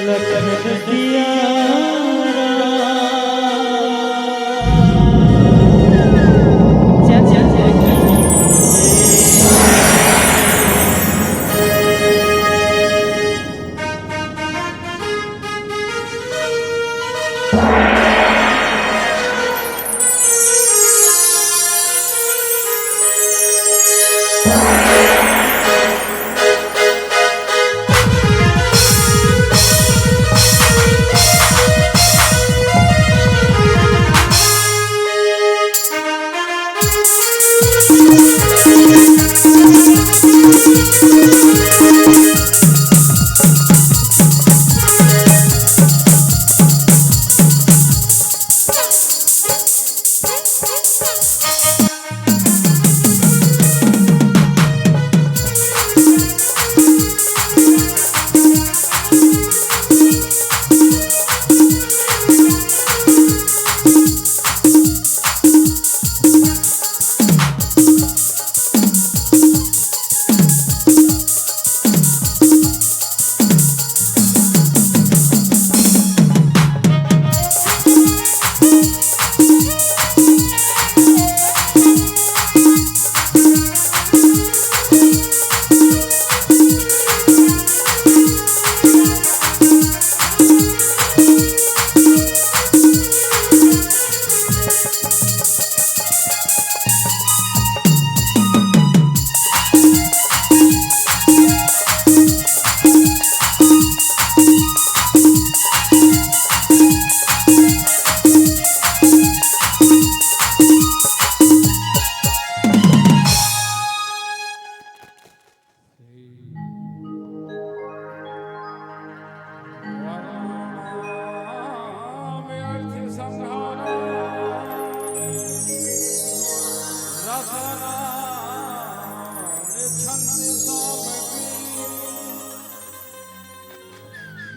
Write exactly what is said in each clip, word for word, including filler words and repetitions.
लखन सिया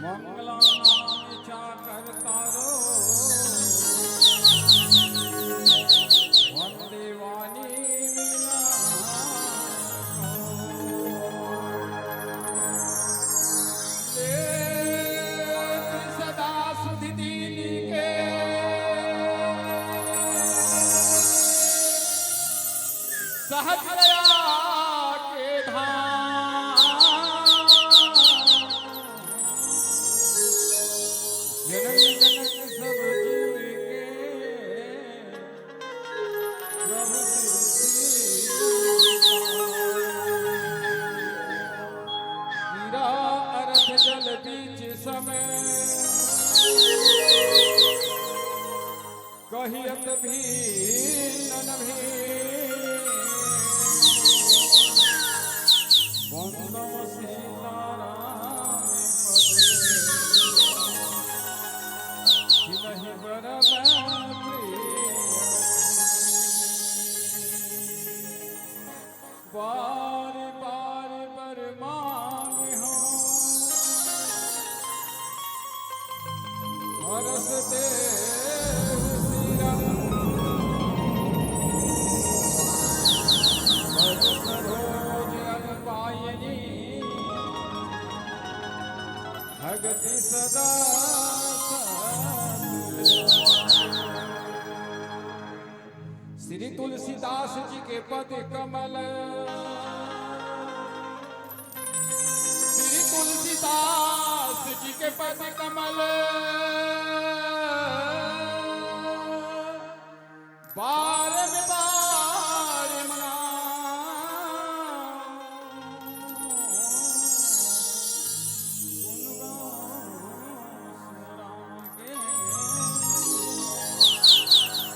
मंगलानां च कर्तारो वंदे वाणी विघ्नाः। सदा सुधि दीन के सहज दया के धाम। जनक जनक सब जीव के प्रभु श्री सीता। गिरा अरथ जल बीच समय। कहियत भी नन भी वंदम सीताराम पद। जिनहि वरद प्रिय। बार बार बर मांग हो हरस दे सिरम। भज सरोज अन पायनी भगति सदा सत। श्री तुलसीदास जी के पद कमल, श्री तुलसीदास जी के पद कमल, बार में बार मना।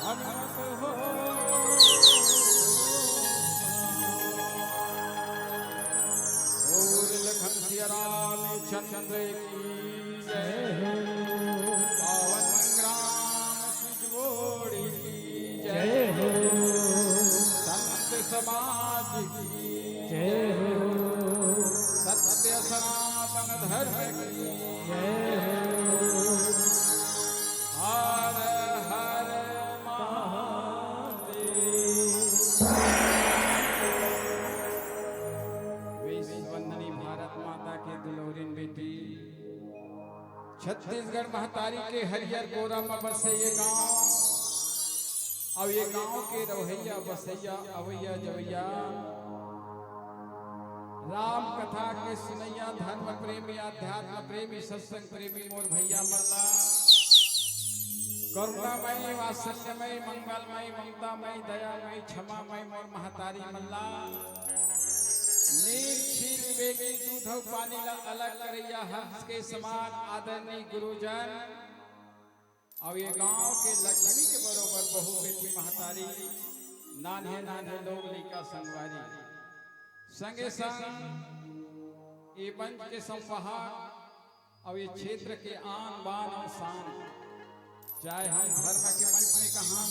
हनुमत हो। और लखन सिया रामचंद्र की जय हो। पावन ग्राम सिजवोड़ी की जय हो। संत समाज की जय हो। सत्य सनातन धर्म की जय हो। हर हर महादेव। विश्व वंदनी भारत माता के दुलौरिन बेटी, छत्तीसगढ़ महतारी के हरियर गोरा म बसे ये गांव, अउ ये गांव के रहइया बसइया अवइया जवइया राम कथा के सुनइया धर्म प्रेमी, अध्यात्म प्रेमी, सत्संग प्रेमी मोर भइया मन ला करुणामय, वात्सल्यमय, मंगलमय, ममतामय, दयामय, क्षमामय मोर महतारी मन ला नीर क्षीर विवेकी दूध अउ पानी ला अलग करइया हंस के समान आदरणीय गुरुजन अउ ये गांव के लक्ष्मी के बरोबर बहू बेटी महतारी, नान्हे नान्हे लोग लइका संगवारी, संगे संग ये मंच के संवाहक अउ ये क्षेत्र के आन बान अउ शान, चाहे हम धर्म के मंच में कहा,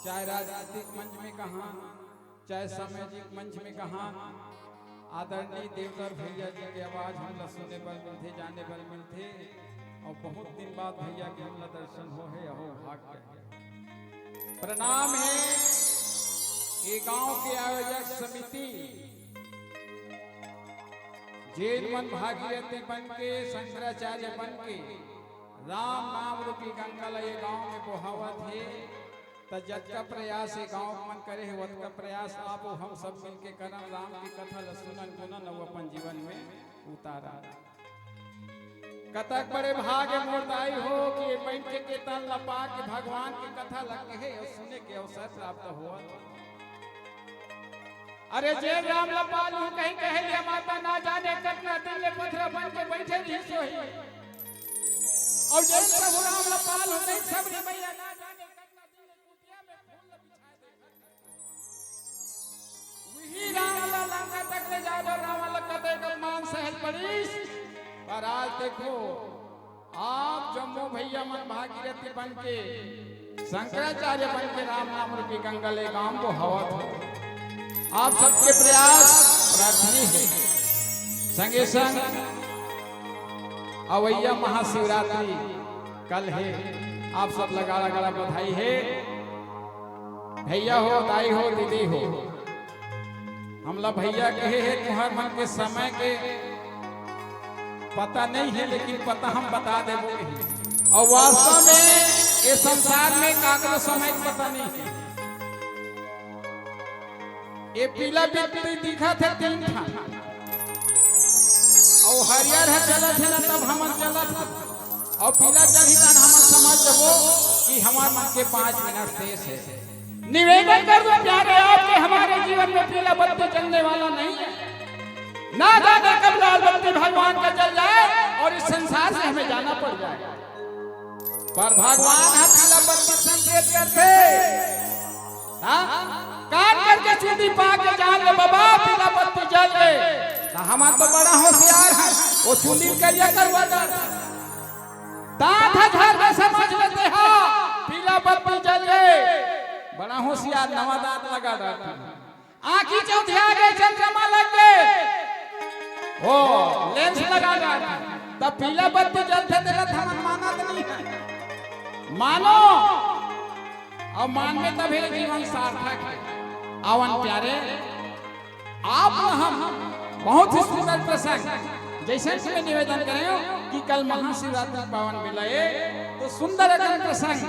चाहे राजनीतिक मंच में कहा, चाहे सामाजिक मंच में कहा, आदरणीय देवधर भइया जी के आवाज हमला सुने बर मिलथे, जाने बर मिलथे, अउ बहुत दिन बाद भइया के हमला दर्शन हो हे, अहो भाग्य हे। प्रणाम हे ये गांव के आयोजक समिति, जेन मन भागीरथी बन के, शंकराचार्य बन के राम नाम रूपी गंगा ला ये गांव में बोहावत हे, त जतका प्रयास ये गांव मन करे हे, ओतका प्रयास आप अउ हम सब मिलके करन, राम की कथा ला सुनन, गुनन अउ अपन जीवन में उतारन। कतक बड़े भाग हे मोर दाई हो कि ये बइठ के तन ला पा के भगवान की कथा ला कहे अउ सुने के अवसर प्राप्त होवत हे। अरे जेन राम ला पालहूं कहि कहे ले माता, ना जाने कतना दिन ले पथरा बन के बइठे रहिस होही। अउ जेन प्रभु राम ला पालहूं कहि सबरी मइया, ना जाने कतना दिन ले कुटिया में फूल ला बिछाए दे। उही राम ला लंका तक ले जाय बर रावण ला कतेक अपमान सहल पड़िस, पर आज देखो, आप जम्मो भइया मन भागीरथी बन के, शंकराचार्य बन के राम नाम रूपी गंगा ले गांव बोहावत हो। आप सबके प्रयास प्रार्थनीय हे। संगे संग अवइया महाशिवरात्रि कल हे, आप सब ला गाड़ा गाड़ा बधाई हे। भइया हो, दाई हो, दीदी हो, हमला भइया कहे हे, तुंहर मन के समय के पता नइ हे, लेकिन पता हम बता देबो कहे। अउ वास्तव में ये संसार में काकरो समय के पता नइ हे। ये पीला बत्ती दिखत हे तीन ठन, अउ हरियर ह जलत हे ना, तब हमन चलत हन। अउ पीला जलही तहन हमन समझ लेबो कि हमर मन के पाँच मिनट शेष हे। निवेदन कर दो प्यारे आपके, हमारे जीवन में पीला बत्ती जलने वाला नहीं है। ना जाने कब लाल बत्ती भगवान का जल जाए और इस संसार से हमें जाना पड़ जाए। पर भगवान ह पीला बत्ती संकेत करथे। हाँ? कान करके चुंदी पा के जान ले बाबा, पीला बत्ती जल गे। त हमन तो बड़ा होशियार हन, वो चुंदी करिया करवा दे। दांत ह झर के समझ लेथे, हाँ, पीला बत्ती जल गे। बड़ा होशियार, नवा दांत लगा डारथे। आँखी चौंधिया गे, चंद्रमा लग गे, ओ लेंस लगा डारथे, त पीला बत्ती जलथे, तेला त हमन मानत नइ हे। मानो, अउ मानबे तभे जीवन सार्थक हे। आवन प्यारे, आप ला हम बहुत ही सुंदर प्रसंग, जइसे कि मैं निवेदन करे हूँ कि कल महाशिवरात्रि पावन बेला ए, तो सुंदर अकन प्रसंग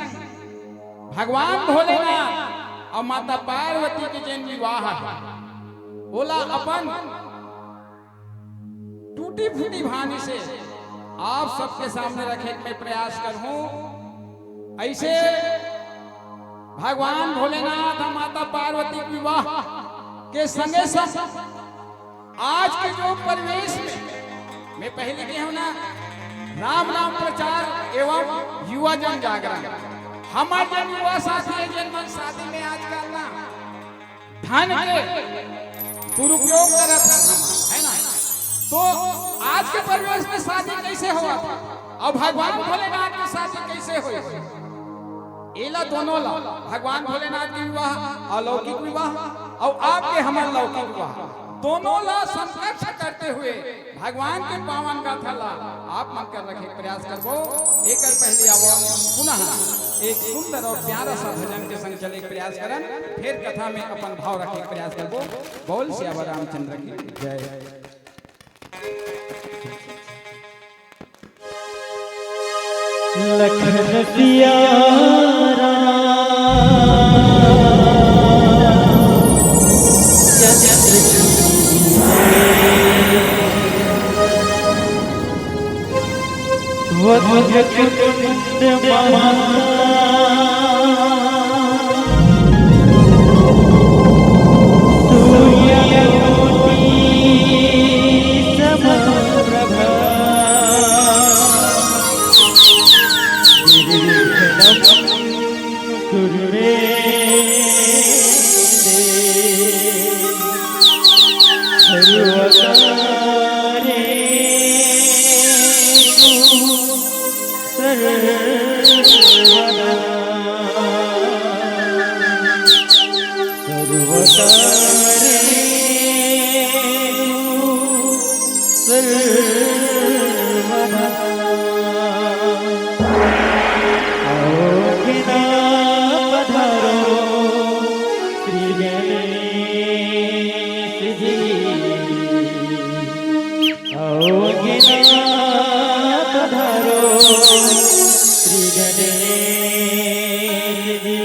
भगवान भोलेनाथ अउ माता पार्वती के जेन विवाह हे, ओला अपन टूटी फूटी बानी से आप सबके सामने रखे के मैं प्रयास करहूं। अइसे भगवान भोलेनाथ अउ माता पार्वती के विवाह के संगे संग आज के जो परिवेश में मैं पहले कहे हूं ना, राम नाम प्रचार एवं युवा जन जागरण, हमर जेन युवा साथी हे, जेन मन शादी में आजकल ना धन के दुरुपयोग करत हे, है ना? तो आज के परिवेश में शादी कइसे होवत हे? अउ भगवान भोलेनाथ के शादी कइसे होही? एला दोनों ला, भगवान भोलेनाथ के विवाह, अलौकिक विवाह, अउ आपके हमर लौकिक विवाह, दोनों ला समकक्ष करते हुए भगवान के पावन गाथा ला आप मन कर रखे के प्रयास करबो। एकर पहले आवो पुनः एक सुंदर अउ प्यारा सा भजन के संग चले के प्रयास करन, फेर कथा में अपन भाव रखे के प्रयास करबो। बोल सियावर रामचंद्र की जय। लखन सिया राम चंद्र की जय। वक्रतुंड महाकाल सूर्यकोटि समप्रभा। निर्विघ्नं कुरु मे देव सर्वकार्येषु सर्वदा। सर्वकार्येषु सर्वदा। आओ के ना पधारो श्री गणेश जी। आओ के ना पधारो श्री गणेश जी।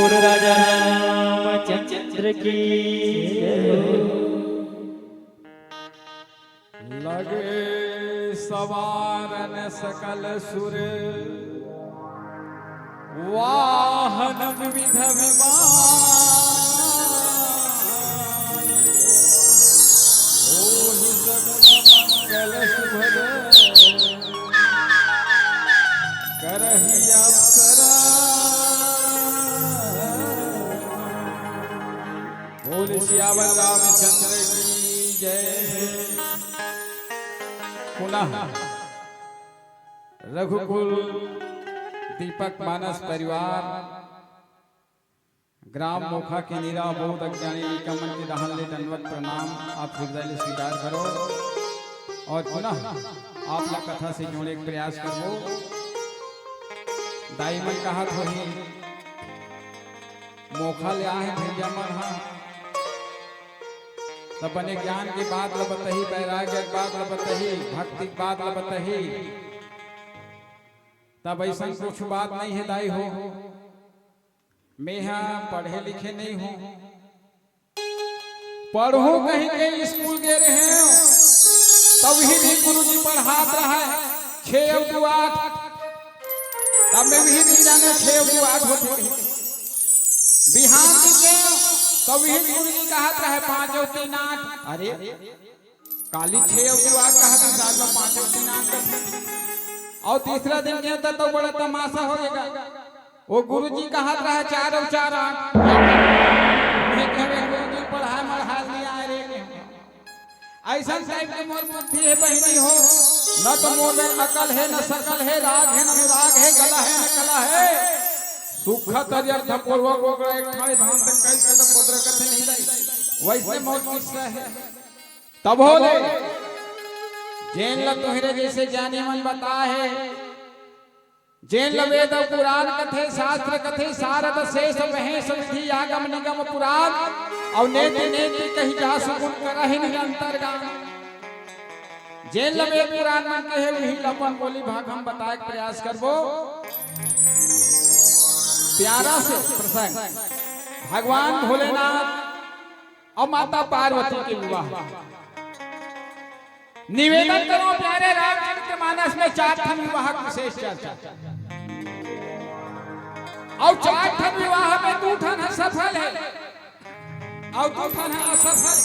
राजा रामचंद्र की जय हो। लगे सवारन सकल सुर, वाहन विविध विमान। होहि सगुन मंगल सुभग, करहि अवसर। बोल सियावर रामचंद्र की जय। पुनः रघुकुल दीपक मानस परिवार, ग्राम मोखा के निरा बहुत अज्ञानी लइका मन के डहान ले दंडवत प्रणाम आप हृदय ले स्वीकार करो। और पुनः आप ला कथा से जोड़े के प्रयास करबो। दाई मन कहत होही, मोखा ले आहे भैया मन हा, त बने ज्ञान के बात ल बतही, वैराग्य के बात ल बतही, भक्ति के बात ल बतही। तब ऐसा कुछ बात नहीं है दाई हो, मेहा पढ़े लिखे नहीं हूँ। पढ़हूँ कहि के स्कूल गे रहेंव, तब भी गुरुजी पढ़ात रहय छे अउ दू आठ। तब मैं भी नहीं जाने छे अउ दू आठ होथे। बिहान दिन गेंव, तब भी गुरुजी कहत रहय पाँच अउ तीन आठ। अरे, काली छे अउ दू आठ कहत हे, आज मैं पाँच अउ तीन आठ कथे। अउ तीसरा दिन गेंव त तो बड़ा तमाशा होगे। वो गुरुजी कहत रहय चार अउ चार आठ। मैं कहे, "गुरुजी पढ़ाय मढ़ाय नइ आय रे।" अइसन टाइप के मोर बुद्धि हे बहिनी हो, न त मोर में अकल हे, न सकल हे, राग हे, न अनुराग हे, गला हे, न कला हे। सूखा तरिया धपोरवा गोगरा एक ठाड़े धान तक कई कदम बोदरा कथे नहीं रही। वइसने मोर किस्सा हे। तभो ले जेन ल तोहरे जइसे ज्ञानी मन बताय हे, जेन ल वेद अउ पुराण कथे, शास्त्र कथे, सारद शेष महेश विधि आगम निगम पुराण, अउ नेति नेति कहि जासु गुण करहि निरंतर गान। जेन ल वेद पुराण मन कहे, उही ल अपन बोली भाखा म बताय के प्रयास करबो। प्यारा से प्रसंग, भगवान भोलेनाथ अउ माता पार्वती के विवाह। निवेदन करो प्यारे रामचरित मानस में चार ठन विवाह के विशेष चर्चा। अउ चार ठन विवाह में दू ठन ह सफल हे अउ दू ठन ह असफल।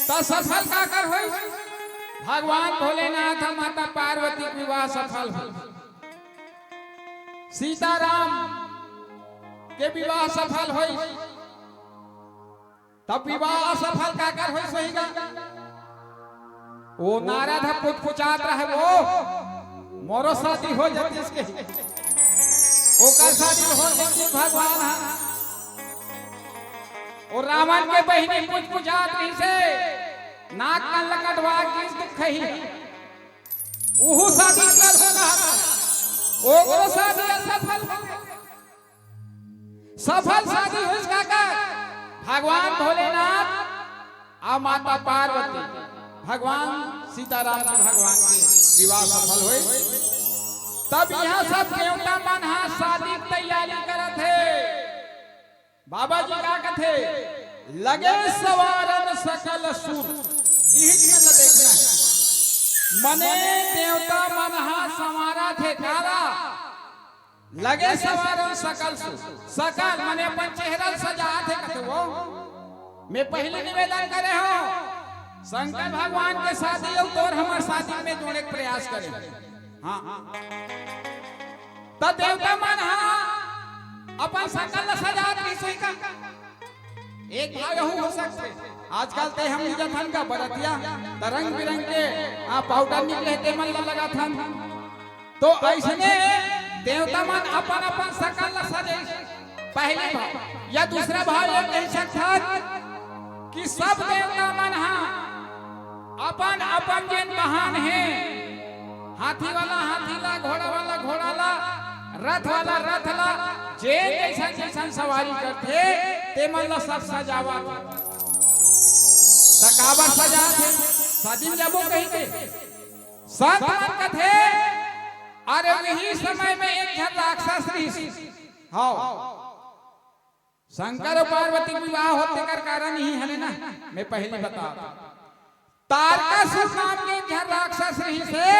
त सफल काकर होइस? भगवान भोलेनाथ अउ माता पार्वती के विवाह सफल होइस। सीताराम के विवाह सफल होइस। तब विवाह असफल काकर होइस होही गा? ओ नारद ह पुचपुचात रहय, ओ मोरो शादी हो जतिस कहि। ओकर शादी हो जतिस भगवान ह। ओ रावण के बहिनी पुचपुचात रहिसे, नाक कान ल कटवा के दुख ही। उहू शादी कर हो रहा, ओकरो शादी असफल हो। सफल शादी होइस काकर? भगवान भोलेनाथ अउ माता पार्वती, भगवान सीताराम जी भगवान के विवाह सफल होइस। तब इहाँ सब देवता मन ह शादी के तैयारी करत हे। बाबा जी का कथे, लगे संवारन सकल सुर, इही चीज ल देखना हे। मने देवता मन ह संवारत हे काला, लगे संवारन सकल सुर, सकल मने अपन चेहरा ल सजात हे कथे वो। मैं पहिली निवेदन करे हंव, शंकर भगवान के शादी अउ तोर हमर शादी में जोड़े के प्रयास करे। हाँ, त देवता मन ह अपन सकल ल सजात रहिस होही का? एक भाव यहू हो सकथे। आजकल ते हम जथन का बरतिया, त रंग बिरंग के, आ, पाउडर निकले, ते मन ल लगाथन। तो अइसने देवता मन अपन अपन सकल ल सजाइस। पहिली भाव या दूसरा भाव ये कहि सकथन कि सब देवता मन ह अपन अपन जेन वाहन हे, हाथी वाला हाथी ला, घोड़ा वाला घोड़ा ला, रथ वाला रथ ला, जे जइसन जइसन सवारी करथे, ते मन ला सब सजावत। त काबर सजात हे? शादी में जाबो कहिके। संत मन कथे, अरे उही समय में एक झन राक्षस रहिस, हव, शंकर अउ पार्वती के विवाह होय तेकर कारण इही हरे ना। मैं पहिली बता, तारकासुर नाम के एक झन राक्षस रहिस हे,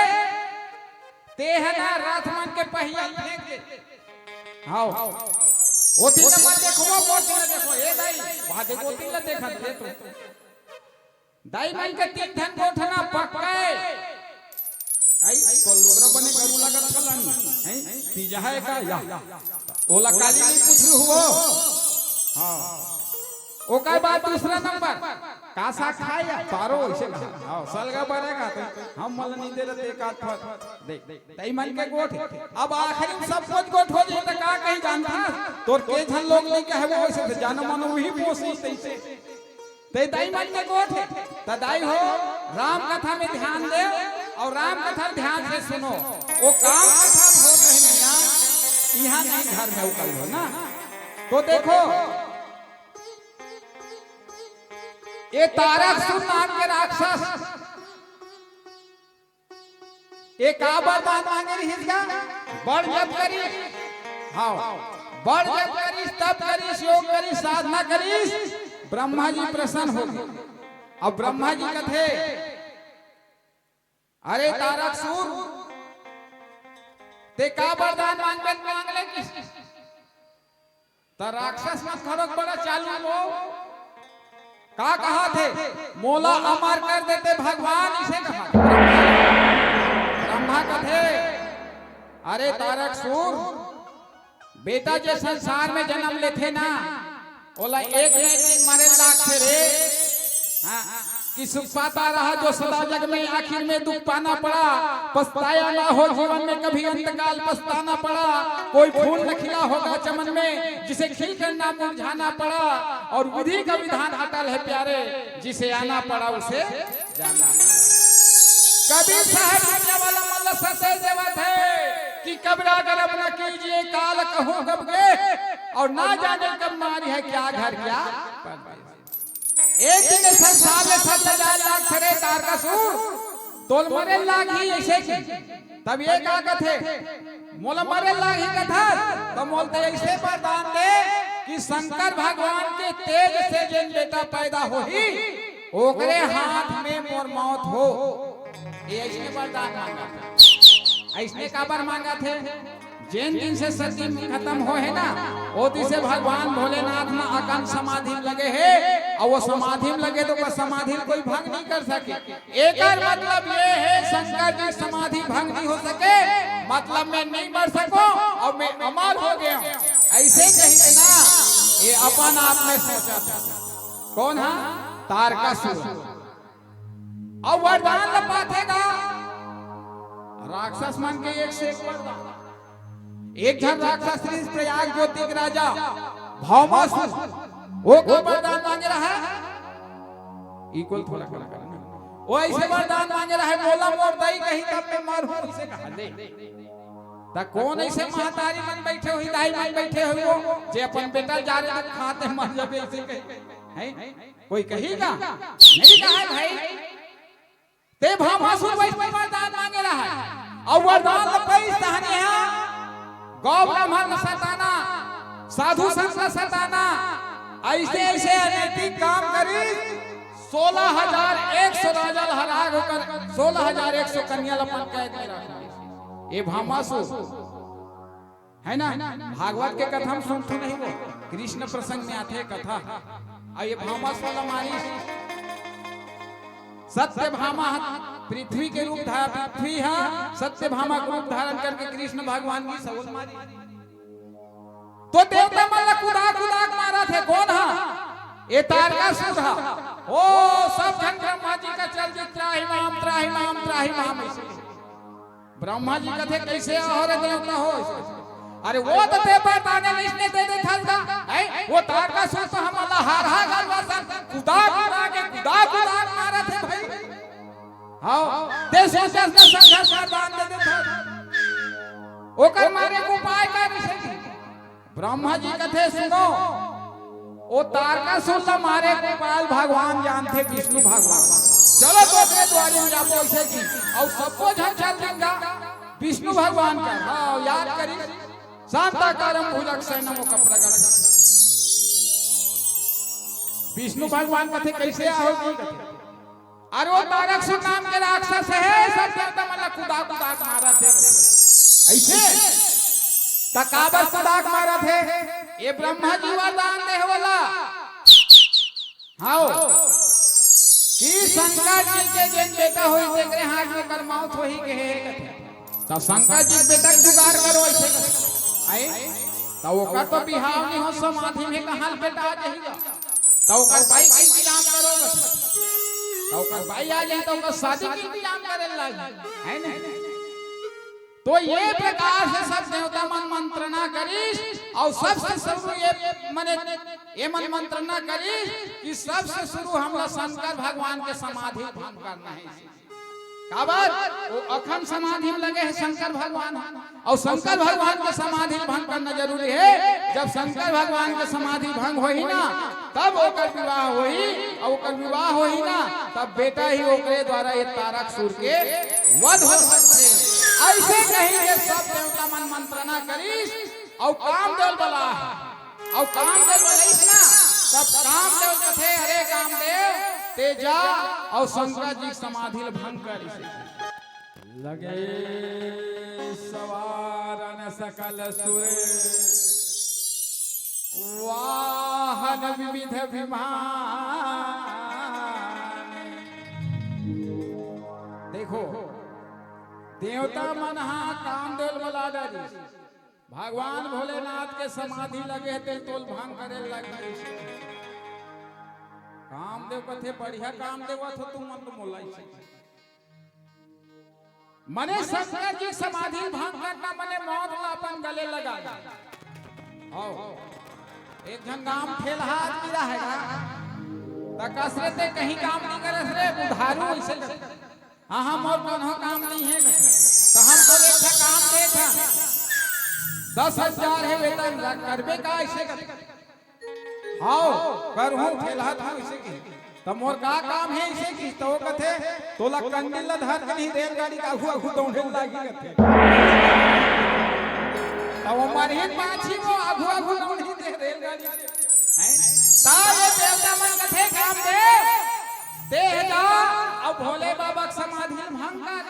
तेह ना रथ मन के पहिया ल फेंक दे। हव, ओती ल मत देखो, मोर ती ल देखो, ए दाई, वहाँ देखो, ओती ल देखत हे तो। दाई मन के तीन ठन गोठ ना पक्का हे। आई, तो लुगरा बने गरू लगत हलन, हैं? तीजा हे का या? ओला काली नहीं पूछ लू हो। हाँ। ओकर बाद दूसरा नंबर, का साग खाय या? पारो, अइसे कहा। हाँ, सलगा बरेगा तो हम मन ल नहीं दे रहे एक आध फल। देख, दाई मन के गोठ। अब आखिरी में सब कुछ गोठ हो जाही त का कही जानथस? तोर के झन लोग नहीं कहे वो, अइसे तो जानो मानो उही पोसी तइसे। ते दाई मन के गोठ हे। त दाई हो, राम कथा में ध्यान दे अउ राम कथा ध्यान से सुनो। वो काम कथा होत हे ना, इहाँ नहीं घर में उकल हो ना। तो देखो, ये तारकासुर नाम के राक्षस ए का वरदान मांगे रिहिस गा? बड़ जप करिस, हाँ, बड़ जप करिस, तप करिस, योग करिस, साधना करिस, ब्रह्मा जी प्रसन्न हो गे। अब ब्रह्मा जी कथे, "अरे तारकासुर, ते का वरदान मांगबे, मांग ले।" कि त राक्षस मन घलोक बड़ा चालू हो। का कहाथे? "मोला अमर कर देते भगवान," इसे कहाथे। ब्रह्मा कथे, "अरे तारकासुर, बेटा जे संसार में जनम लेथे ना, ओला एक न एक दिन मरे लागथे रे।" हाँ, कि सुख पाता रहा जो सदा जग में, आखिर में दुख पाना पड़ा। पछताया ना हो जीवन में कभी, अंतकाल पछताना पड़ा। कोई फूल न खिला होगा चमन में, जिसे खिलकर ना मुरझाना पड़ा। और विधि का विधान अटल है प्यारे, जिसे आना पड़ा उसे जाना पड़ा। कबीर साहब दुनिया वाला मतलब सत्य देवत है कि कबीरा गर्व न कीजिए, काल कहूँ कब गे, और ना जाने कब मारी है क्या घर क्या परदेस। एक दिन ए संसार ले सच जाय लागथे रे तारकासुर, तोल मरे लागही अइसे कि। तब ये का कथे, "मोला मरे लागही कथस, त मोल ते अइसे वरदान दे कि शंकर भगवान के तेज से जेन बेटा पैदा होही, ओकरे हाथ में मोर मौत हो।" ये अइसने वरदान मांगथे। अइसने काबर मांगथे? जेन दिन से सती खत्म हो हे ना, ओ दिन से भगवान भोलेनाथ ना अकन समाधि में लगे हे, अउ वो समाधि में लगे तो ओकर समाधि कोई भंग नहीं कर सके। एकर मतलब ये हे, शंकर जी समाधि भंग नहीं हो सके, मतलब मैं नहीं मर सको अउ मैं अमर हो गया हूँ। अइसे कही के ना, ये अपन आप में सोचा था। कोन हा? तारकासुर। अउ वरदान ल पाथे गा राक्षस मन के एक से एक वरदान। एक झन राक्षस रहिस प्रयाग ज्योति के राजा भौमासुर, वो का वरदान मांगे रहा? इक्वल थोड़ा कम करना। वो अइसे वरदान मांगे रहा, "मोला मोर दाई कही तब मैं मरहूं," अइसे कहा ले। त कोन अइसे महतारी मन बइठे होही, दाई मन बइठे होही वो, जे अपन बेटा जा रे खाते मर जाबे अइसे कही? हैं? कोई कही गा? नहीं कहा भाई। ते भौमासुर वइसने वरदान मांगे रहा। अउ वरदान ल पाइस तहने हा गौ ब्राह्मण ल सताना, साधु संत ल सताना, अइसे अइसे अनैतिक काम करिस। सोलह हजार एक सौ राजा ल हरा के ओकर सोलह हजार एक सौ कन्या ल अपन कैद में रख दिस। ए भौमासुर हे ना, भागवत के कथा में सुनथो नहीं वो, कृष्ण प्रसंग में आथे कथा। अउ ये भौमासुर ला मारिस, सत्यभामा ह पृथ्वी के रूप धारण, पृथ्वी हा सत्यभामा के रूप धारण करके कृष्ण भगवान गिस अउ मारिस। तो देवता मन ला कुदा कुदा के मारथे, कोन हा? ए तारकासुर हा। ओ सब झन ब्रह्मा जी का चल दी, "त्राहि माम, त्राहि माम, त्राहि माम," अइसे। ब्रह्मा जी कथे, "कइसे आहो रे देवता हो?" अरे वो तो ते वरदान अइसने दे देथस गा, हैं? वो तारकासुर तो हमला हर हर गलवा सन कुदा कुदा के, कुदा कुदा के मारथे भाई। हाँ, ते सोचस ना संघर्ष वरदान दे देथस। ओकर मारे के उपाय का रहिस? ब्रह्मा जी कथे, "सुनो, ओ तारकासुर ला मारे के उपाय भगवान जानथे, विष्णु भगवान। चलो तो ओकरे दुवारी में जाबो अइसे कि।" अउ सबो झन चल दिन गा विष्णु भगवान का। हाँ, याद करिस, शांताकारं भुजगशयनं, ओकर प्रगट। विष्णु भगवान कथे, "कइसे आहो जी?" कथे, "अरे, वो तारकासुर नाम के राक्षस हे, सब देवता मन ला कुदा कुदा के मारत हे।" अइसे? त काबर कुदा के मारत हे? ए ब्रह्मा जी वरदान देहे वाला। हव, कि शंकर जी के जेन बेटा होही, तेकरे हाथ में ओकर मौत होही कहे हे कथे। त शंकर जी के बेटा के जुगाड़ करो अइसे कथे। आय? त ओकर तो बिहाव नइ हो, समाधि में, कहाँ ले बेटा आ जाही गा? त ओकर बाई के इंतजाम करो कथे। त ओकर बाई आ जाही त ओकर शादी के इंतजाम करे लागी, हे ना? तो ये प्रकार से सब देवता मन मंत्रणा करिस, अउ सबसे शुरू ये मने, ये मन मंत्रणा करिस कि सबसे शुरू हमला शंकर भगवान के समाधि भंग करना हे। काबर? वो अखन समाधि में लगे हे शंकर भगवान, अउ शंकर भगवान के समाधि भंग करना जरूरी हे। जब शंकर भगवान के समाधि भंग होही ना, तब ओकर विवाह होही, अउ ओकर विवाह होही ना, तब बेटा ही ओकरे द्वारा ये तारकासुर के वध हो सकथे। अइसे कहि के सब देवता मन मंत्रणा करिस, अउ कामदेव बलाय, अउ कामदेव बलाइस ना, तब कामदेव कथे, "अरे कामदेव, तें जा अउ शंकर जी के समाधि ल भंग कर।" लगे सवारन सकल सुर, वाहन विविध विमान। देखो, देवता मन हा कामदेव बला डारिस, भगवान भोलेनाथ के समाधि लगे हे, तेला तोल भंग करे लग गइस। कामदेव कथे, "बढ़िया काम देवत हो तुमन तो मोला अइसे।" मने शंकर जी समाधि भंग करना मने मौत ला अपन गले लगा। हव, एक झन गांव ठेलहा आदमी रहे गा, त कस रे, "तें कहीं काम नइ करस रे, बुधारू अइसे।" "हाँ, हाँ, मोर कोनो काम नइ हे।" "त हम तोला एक ठा काम देत हन, दस हजार हे वेतन, करबे का अइसे?" "हव, करहूं, ठेलहा हंव," अइसे कहिस। "त मोर का काम हे?" अइसे कहिस। त वो कथे, "तोला कंडील ल धर के नहीं, रेलगाड़ी के आघू आघू दौड़े ल लागही," कथे। त वो मरही पाछी वो आघू आघू दौड़ही ते रेलगाड़ी। हैं? त ये देवता मन कथे, "कामदेव, तें जा अउ भोले बाबा के समाधि ल भंग कर।"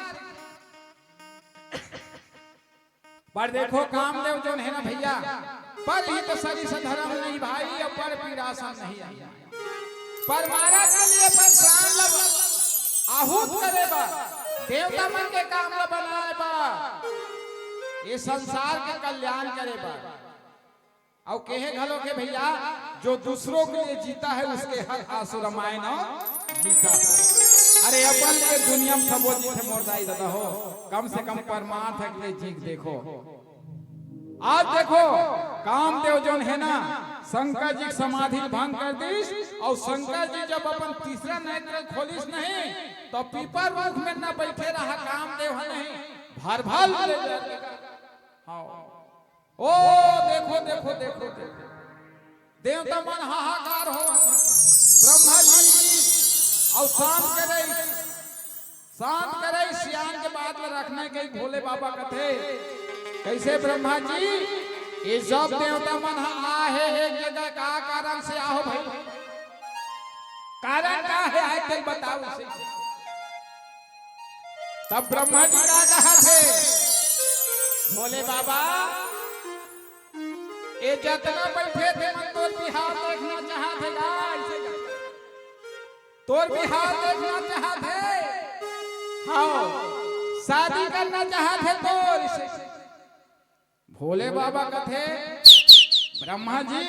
पर देखो, कामदेव जोन हे ना भइया, परहित सरिस धरम नहीं भाई, अउ पर पीरा सम नहीं। परमारथ के लिए अपन प्राण ल आहूत करे बर, देवता मन के काम ल बनाए बर, ये संसार के कल्याण करे बर। अउ कहे घलो के भइया, "जो दूसरों के लिए जीता है, उसके हर आंसू रमायन मीठा है।" अरे, अपन लिए दुनिया में सबो जीथे मोर दाई ददा हो, कम से कम परमार्थ के लिए जी के देखो। आज देखो, कामदेव जोन हे ना, शंकर जी के समाधि भंग कर दिस, अउ शंकर जी जब अपन तीसरा नेत्र खोलिस नहीं, त पीपर रूख में ना बइठे रहा कामदेव ह नहीं, भर भर ले जाके। हव। ओ, देखो, देखो, देखो, देखो। देवता मन हाहाकार होवत हे। ब्रह्मा जी अउ शांत करइस, शांत करइस, सियान के बात ल रखना हे कहिके भोले बाबा कथे, "कइसे ब्रह्मा जी, ये सब देवता मन ह आहे हे एक जगह, का कारण से आहो भाई? कारण का हे, आय तेला बताओ।" तब ब्रह्मा जी का कहत हे, "भोले बाबा, ये जतना बइठे हे, तेमन तोर बिहाव देखना चाहत हे गा," अइसे कथे। "तोर बिहाव देखना चाहत हे, हव, शादी करना चाहत हे तोर," अइसे। भोले बाबा कथे, "ब्रह्मा जी,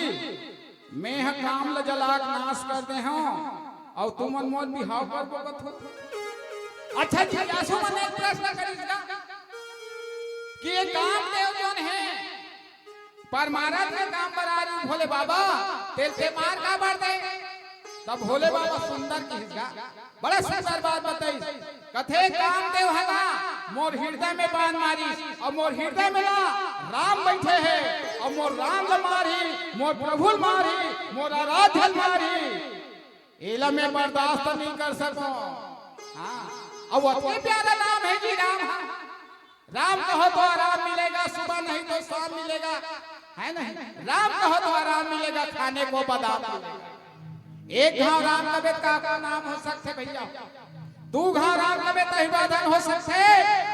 मैं ह काम ल जला के नाश कर दे हंव, अउ तुमन मोर बिहाव करबो कथो।" अच्छा जी, आसु मन एक प्रश्न करिस गा कि ये कामदेव जोन हे, परमारथ के काम बर आरिस भोले बाबा, तेला तें मार काबर दे? तब भोले बाबा सुंदर किहिस गा, बड़ा सुंदर बात बताइस। कथे, "कामदेव ह ना मोर हिरदय में बाण मारिस, अउ मोर हिरदय में ना राम बइठे हे, अउ मोर राम ल मारही, मोर प्रभु ल मारही, मोर आराध्य ल मारही, एला मैं बर्दाश्त नइ कर सकंव।" हाँ, अउ अतके प्यारा नाम हे जी राम ह। राम कहो तो आराम मिलेगा, सुबह नहीं तो शाम मिलेगा, है नहीं? राम कहो तो आराम मिलेगा, खाने को बादाम मिलेगा। एक घाव राम कबे त का का नाम हो सकथे भैया? दू घाव राम कबे त अभिवादन हो सकथे,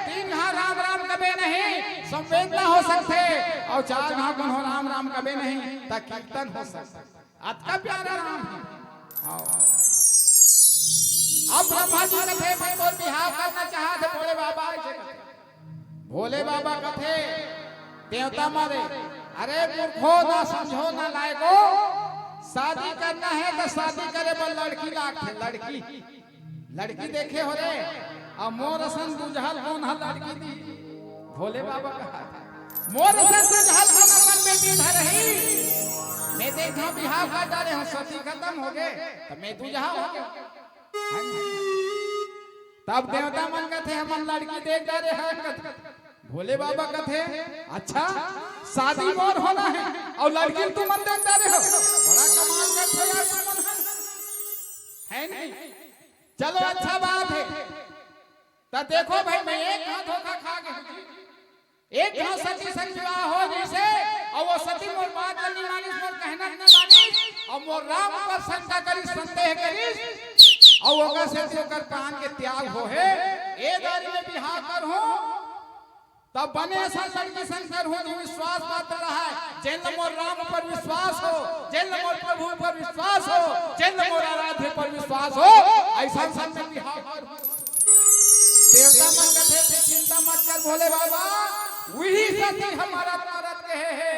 तीन घाव राम राम कबे नहीं, संवेदना हो सकथे, अउ चार घाव कोनो राम राम कबे नहीं त कीर्तन हो सकथे। अतका प्यारा राम हे। हाँ। अब ब्रह्मा जी कथे, "मैं तोर बिहाव करना चाहत हे भोले बाबा," ऐसे कथे। भोले बाबा कथे, देवता मारे, "अरे मूर्खो, ना समझो, ना लायको, शादी करना हे त शादी करे बर लड़की लागथे, लड़की।" लड़की देखे हो रे, अउ मोर असन दुजहल कोन ह लड़की दी? भोले बाबा कहा, "मोर असन दुजहल कोन अपन बेटी धरही? मैं देखा बिहाव कर डारे हंव, सती खतम हो गे, त मैं दुजहा हो गे।" तब देवता मन कथे, "हमन लड़की देख डारे हन।" भोले बाबा कथे, "अच्छा, शादी मोर होना हे अउ लड़की तुमन देख डारे हो? बड़ा कमाल करथे यार तुमन ह, है नहीं?" चलो, अच्छा बात हे। त देखो भाई, मैं एक घाव धोखा खा गे हूँ जी। एक घाव सती संग विवाह हो जइसे, अउ वो सती मोर बात ल नी मानिस, मोर कहना ल नी मानिस, अउ मोर राम ऊपर शंका करिस, संदेह करिस, अउ ओकर सेती ओकर प्राण के त्याग हो हे। ए दारी में बिहाव कर हूँ, तब बने असन लड़की संग कर हूँ जो विश्वास पात्र रहय, जेन ल मोर राम पर विश्वास हो, जेन ल मोर प्रभु पर विश्वास हो, जेन ल मोर आराध्य पर विश्वास हो, अइसन संग में बिहाव कर हूँ। देवता मन कथे, "तैं चिंता मत कर भोले बाबा, उही सती ह मरत मरत कहे हे,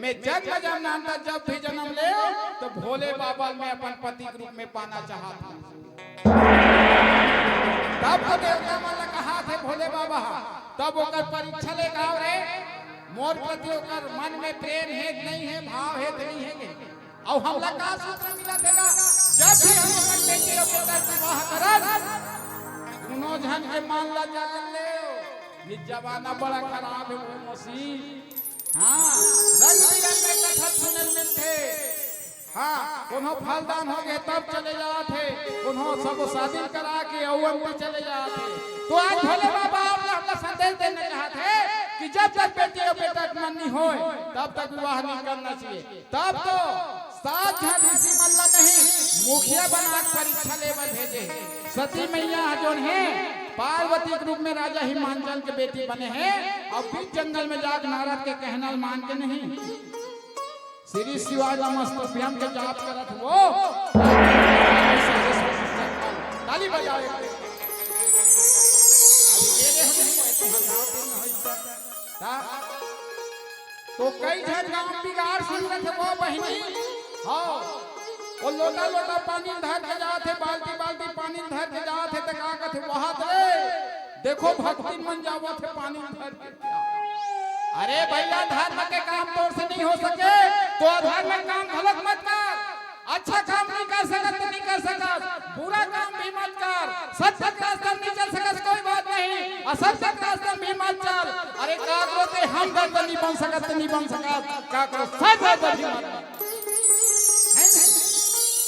मैं जन्म जन्मांतर जब भी जन्म लेंव, त भोले बाबा ल मैं अपन पति के रूप में पाना चाहत हूँ।" तब तो देवता मन ल कहाथे भोले बाबा ह, तब ओकर परीक्षा ले गा रे, मोर प्रति ओकर मन में प्रेम हे कि नहीं हे, भाव हे कि नहीं हे। अउ हमला का सूत्र मिलत हे गा, जब भी हम अपन बेटी अउ बेटा के विवाह करन, दूनों झन के मन ल जान लेव, ये जमाना बड़ा खराब हे वो मसीह। हाँ, रंग बिरंग के कथा सुने ल मिलथे। हाँ, कोनो फलदान हो गे तब चले जात हे, कोनो सब शादी करा के अउ अंत चले जात हे। तो आज भोले बाबा आप ला हमला संदेश देना चाहत हे कि जब तक बेटी अउ बेटा के मन नहीं होय, तब तक विवाह नहीं करना चाहिए। तब तो सात झन ऋषि मन ला नहीं, मुखिया बना के परीक्षा ले बर भेजे हे। सती मैया ह जोन हे, पार्वती के रूप में राजा हिमांचल के बेटी बने हे, अउ बीच जंगल में जाके नारद के कहना ल मान के नहीं, श्री शिवाय नमस्तुभ्यम के जाप करत हो। ताली बजाओ एक बेर। अभी ये दे हम नहीं, तुम्हारा गाँव टीम में होई था। ता-, तो कई झन गाँव बिगाड़ संगत हे वो बहिनी। हाँ, वो लोटा लोटा पानी धर के जात हे, बाल्टी बाल्टी पानी धर के जात हे, त का कथे, "वहां रे, देखो भक्तिन मन जावत हे पानी धर के।" अरे भैया, धर्म के काम तोर से नहीं हो सके, तो अधर्म के काम घलोक मत कर। अच्छा काम नहीं कर सकत त नहीं कर सकत, बुरा काम भी मत कर। सत्य के रास्ता नहीं चल सकत, कोई बात नहीं, असत्य के रास्ता भी मत चल। अरे काकरो ते हमदर्द नहीं बन सकत त नहीं बन सकत, काकरो सरदर्द भी मत बन। है नहीं?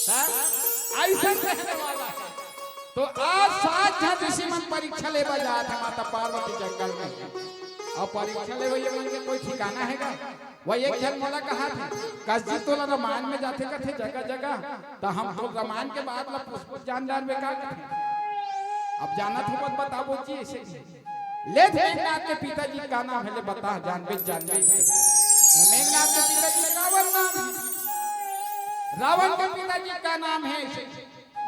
हाँ? ऐसे कहने वाला है। तो आज सात झन ऋषि मन परीक्षा लेवा जात हे माता पार्वती जंगल में। अउ परीक्षा लेवइया मन के कोई ठिकाना हे गा? वही एक झन मोला कहा थे, "कस जी तोला रामायण में जाथे कथे जगह जगह, त हम तो रामायण के बात ला पूछ पूछ जान जान बे का कथे?" अब जानत हो मत बताबो जी ऐसे। ले मेघनाथ के पिताजी का नाम हे, ले बता, जानबे जानबे। मेघनाथ के पिताजी का नाम हे? रावण के पिताजी का नाम हे?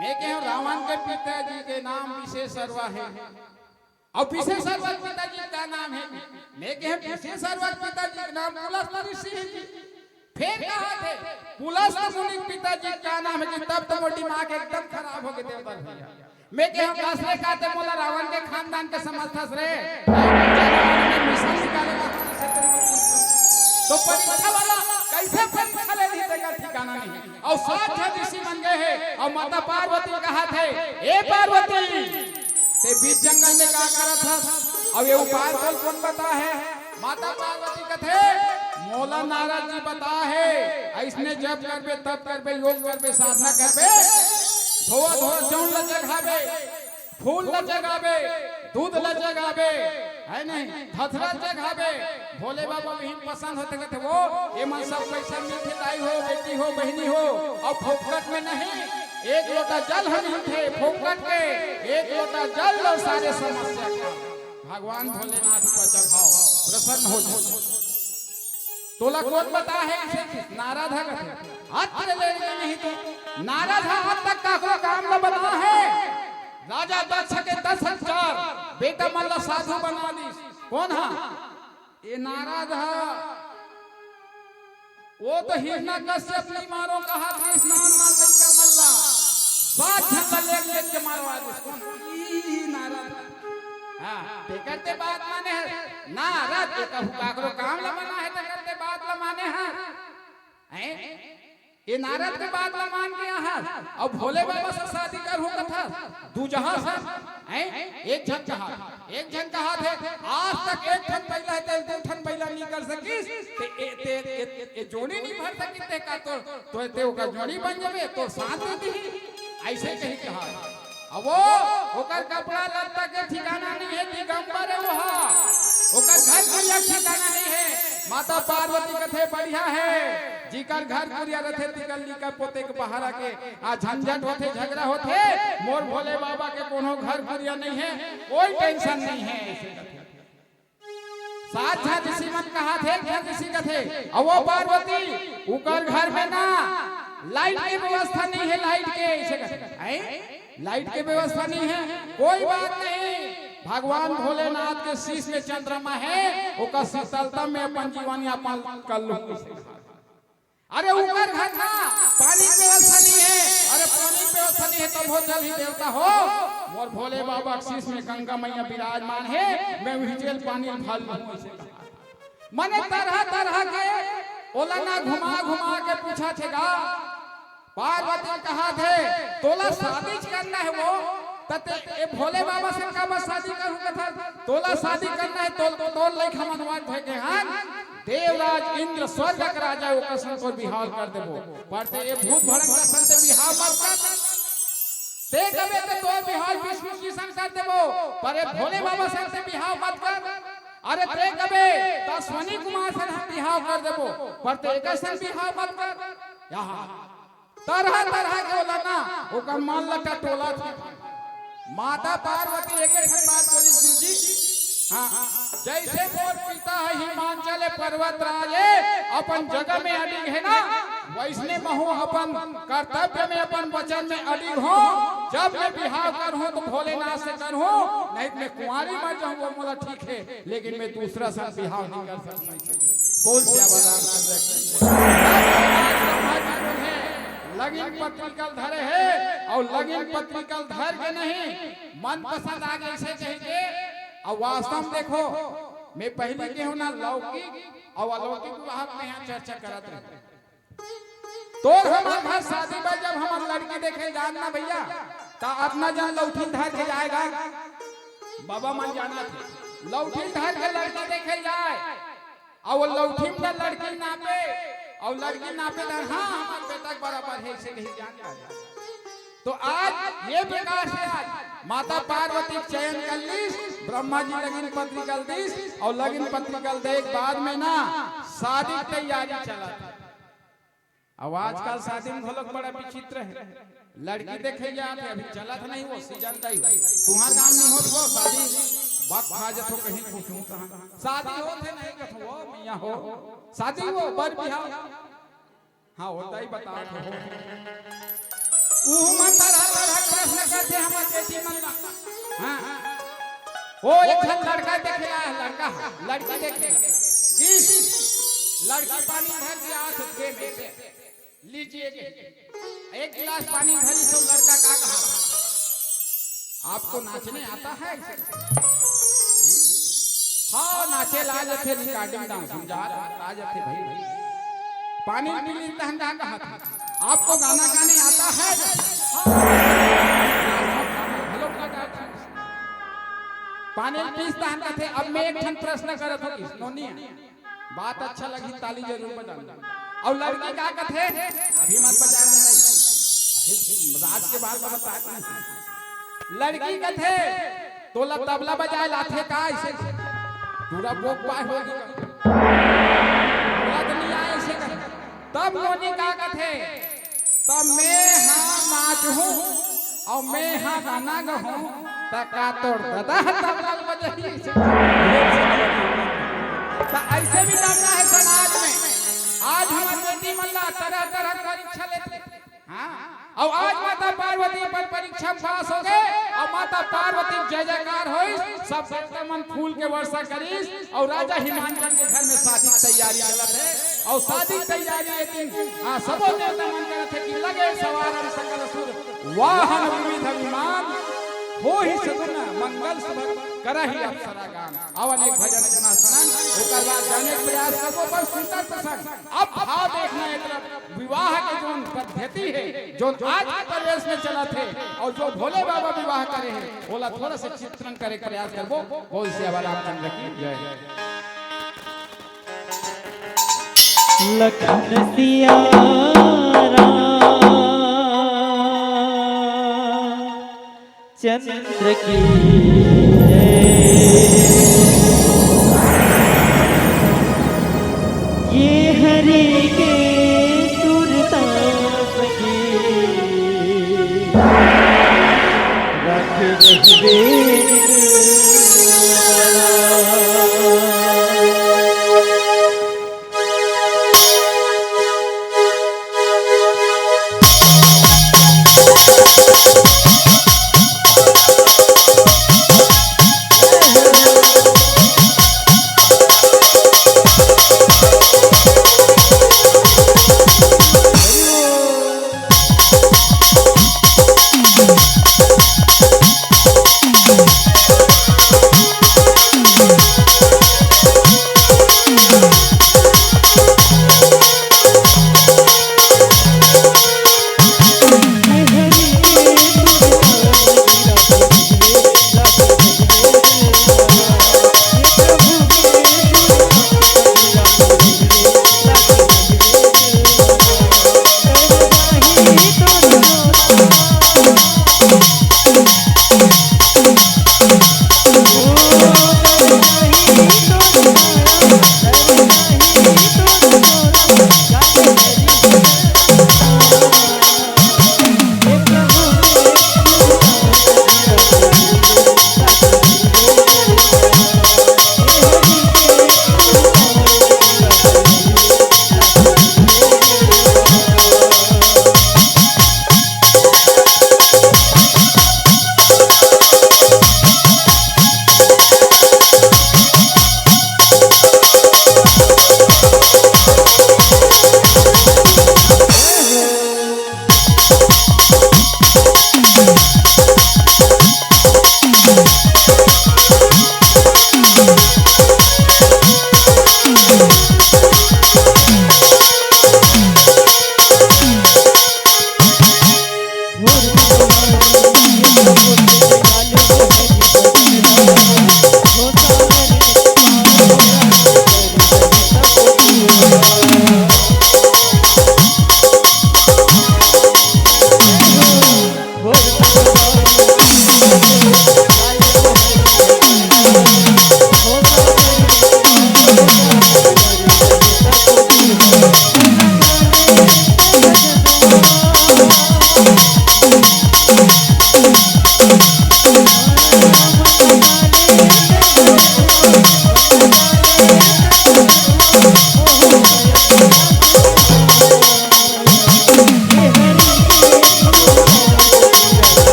मैं कहे हूँ, रावण के पिताजी के नाम विशेषरवा हे। अउ विशेषरवा के पिताजी का नाम हे? मैं कहे हूँ, विशेषरवा के पिताजी के नाम पुलस्त ऋषि हे जी। फेर कहा थे, पुलस्त मुनि के पिताजी का नाम हे जी, तब तो मोर दिमाग एकदम खराब हो गे देवर भैया। मैं कहे हूँ, कस रे का ते मोला रावण के खानदान के समझथस रे? मिशन निकाले ला। तो परीक्षा वाला कैसे परीक्षा ले ली, तेकर ठिकाना नहीं। अउ सात झन ऋषि मन गे हे, अउ माता पार्वती कहा थे, "ए पार्वती, ते बीच जंगल में का करत हस? अउ ये उपाय तोल कोन बता हे?" माता पार्वती कथे, "मोला नारद जी बता हे, अइसने जप करबे, तप करबे, योग करबे, साधना करबे, धोवा धोवा जौन ल जगाबे, फूल ल जगाबे, दूध ल जगाबे, है नहीं, धथरस जगाबे। भोले बाबा भी पसंद होथे, कथे, "वो, ये मन सब पैसा मिलथे, दाई हो, बेटी हो, बहिनी हो, अउ फोकट में नहीं, एक लोटा जल ह मिलथे, फोकट के एक लोटा जल अउ सारे समस्या का भगवान भोलेनाथ पर चढ़ाओ, प्रसन्न हो जाओ।" तोला कोन बताहे इसे? नारद ह कथे। अत ले नहीं तो नारद ह अब तक काकरो काम ल बना हे। राजा दक्ष के दस हजार बेटा मन ल साधु बना दिस। कोन ह? ये नारद ह। वो तो हिरण्यकश्यप नहीं मारो कहा था, स्नान मान लइका मन ला। सात झन ला लेग लेग के मारवा दिस। कोन? ई नारद। हाँ, तेकर ते बात माने हे। नारद, ये कहू काकरो काम ला बना हे, तेकर ते बात ला माने हे। हैं? ये नारद के बात ला मान के आहा, अउ भोले बाबा से शादी करहूं कथा, दू जहां से, हैं? एक झन कहा, एक झन कहा थे, आज तक एक ठन बइला हे, तेल दू ठन बइला नहीं कर सकिस, ते, ए, ते, ए, ए, जोड़ी नहीं भर सकिस, ते का तो, तो ते ओकर जोड़ी बन जाबे, तो साथ दे दी, ऐसे कही कहा। अब वो, ओकर कपड़ा लत्ता के ठिकाना नहीं हे, दिगंबर हे वो हा। ओकर घर के ठिकाना नहीं हे। माता पार्वती कथे बढ़िया हे, जिकर घर कुरिया रथे, तिकर लिकर पोते के पहारा के आ झंझट होथे, झगड़ा होथे। मोर भोले बाबा के कोनो घर कुरिया नहीं हे, कोई टेंशन नहीं हे। सात झन ऋषि मन कहा थे, एक झन ऋषि कथे, "अवो पार्वती, उकर घर में ना लाइट के व्यवस्था नहीं हे, लाइट के," ऐसे कथे, "हैं? लाइट के व्यवस्था नहीं हे, कोई बात नहीं, भगवान भोलेनाथ के शीश में चंद्रमा हे, ओकर शीतलता में अपन जीवन यापन कर लूं।" अरे उकर घर ना पानी के व्यवस्था नहीं हे। अरे पानी के व्यवस्था नहीं हे, तब हो जल ही देवता हो। मोर भोले बाबा के शीश में गंगा मैया विराजमान हे, मैं उही जल पानी भर लूं। मने तरह तरह के ओला ना घुमा घुमा के पूछा थे गा। पार्वती कहा थे, "तोला शादी करना हे वो, तते ए भोले बाबा से का बस शादी करूं कथा? तोला शादी करना हे, तोल, तोल लइका मनवा थे के हन।" देवराज इंद्र स्वर्ग के राजा हे, ओकर संग तोर बिहाव कर देबो, पर ते ए भूत भड़ंग के संग ते बिहाव मत कर। ते कबे ते तोर बिहाव विष्णु जी संग कर देबो, पर ए भोले बाबा संग ते बिहाव मत कर। अरे ते कबे त अश्विनी कुमार संग हम बिहाव कर देबो, पर ते एकर संग बिहाव मत कर। यहाँ तरह तरह के ओला ना, ओकर मन ल टटोला थे। माता पार्वती एक एक ठन बात बोलिस गुरुजी। हाँ, "जैसे मोर पिता हे हिमांचल पर्वत राज, अपन जगह में अडिग हे ना, वैसने महू अपन कर्तव्य में, अपन वचन में अडिग हो। जब मैं बिहाव करहूं तो भोलेनाथ से करहूं, नहीं तो मैं कुंवारी मर जाहूं, वो मोला ठीक हे, लेकिन मैं दूसरा संग बिहाव नहीं कर सकता।" बोल सियावर रामचंद्र की। ब्रह्मा जी जो हे, लगिन पत्री ल धरे हे, अउ लगिन पत्री ल धर के नहीं, मनपसंद आ गे अइसे कहि के। अउ वास्तव में देखो, मैं पहिली केहेंव ना, लौकिक अउ अलौकिक विवाह के यहाँ चर्चा करत रहे। तोर हमर घर शादी बर जब हमर लड़की देखे जान ना भैया, त अतना जन लौठी धर के जाय गा। बाबा मन जानत हे, लौठी धर के लड़की देखे जाय, अउ वो लौठी में लड़की नापे, अउ लड़की नापे धर, "हाँ, हमर बेटा के बराबर हे," अइसे कहि जान जाय। तो आज ये प्रकार से आज माता पार्वती के चयन कर लिस, ब्रह्मा जी लगिन पत्री ल दिस, अउ लगिन पत्री ल दे के बाद में ना शादी के तैयारी चलत हे। अब आजकल शादी में घलोक बड़ा विचित्र हे, लड़की देखे जात हे, अभी चलत नहीं वो सीजन दाई, तुम्हार गांव नहीं होत वो शादी, वक्त खा जथो कहीं कुछ होता है, शादी होत हे नहीं कथो, वो मियाँ हो, शादी वो बर बिहाव, हाँ होता ही बता हो। उहू मन तरह तरह के प्रश्न करथे हमर बेटी मन ला। हाँ, वो एक झन लड़का देखे ला, लड़का, लड़की देखे ला। किस लड़की पानी भर के आ चुके में से लीजिए के एक गिलास पानी भरी, सब लड़का का कहा, "आपको नाचने आता है?" हाँ, नाचे ला जथे, recording dance, जा, आ जथे भाई। पानी पी ली तहन का कहा, "आपको गाना गाने आता है?" हाँ। हेलो, का गाती? पानी पीस तहन कथे, "अब मैं एक ठन प्रश्न करत हूँ, नोनी।" बात अच्छा लगही, ताली जरूर बजाना। अउ लड़की का कथे, अभी मत बजा रहा नहीं। अरे, रात के बात बता नहीं। लड़की कथे, "तोला तबला बजाए लाथे का?" अइसे। पूरा बोक पाए हो गया। बोला तो नहीं आए इसे कर। तब नोनी का कथे, "तब मैं हाँ नाच हूँ और मैं हाँ गाना गहूँ, त का तोर ददा ह तबला बजाही?" त ऐसे भी करना है समाज में। आज हमर बेटी मन ला तरह तरह के परीक्षा लेथे। हाँ, अउ आज माता पार्वती पर परीक्षा पास हो गए, अउ माता पार्वती के जय जयकार होइस, सब देवता मन फूल के वर्षा करिस, अउ राजा हिमांचल के घर में शादी के तैयारी चलत हे, अउ शादी के तैयारी ए दिन, हाँ, सबो देवता मन करत हे कि लगे सवारन सकल असुर, वाहन विविध विमान, होही सगुन मंगल सुभग, करही अप्सरा गान। अउ अनेक भजन सुना सुना, ओकर बाद जाने के प्रयास करबो, पर सुंदर प्रसंग। अब भाव देखना, एक तरफ विवाह के जोन पद्धति हे, जोन आज के परिवेश में चलत हे, अउ जो भोले बाबा विवाह करे हे, ओला थोड़ा सा चित्रण करे के प्रयास करबो। बोल सियावर रामचंद्र की जय। लखन सिया राम चंद्र की जय। ये हरि के सुरता सखी रख रहिबे।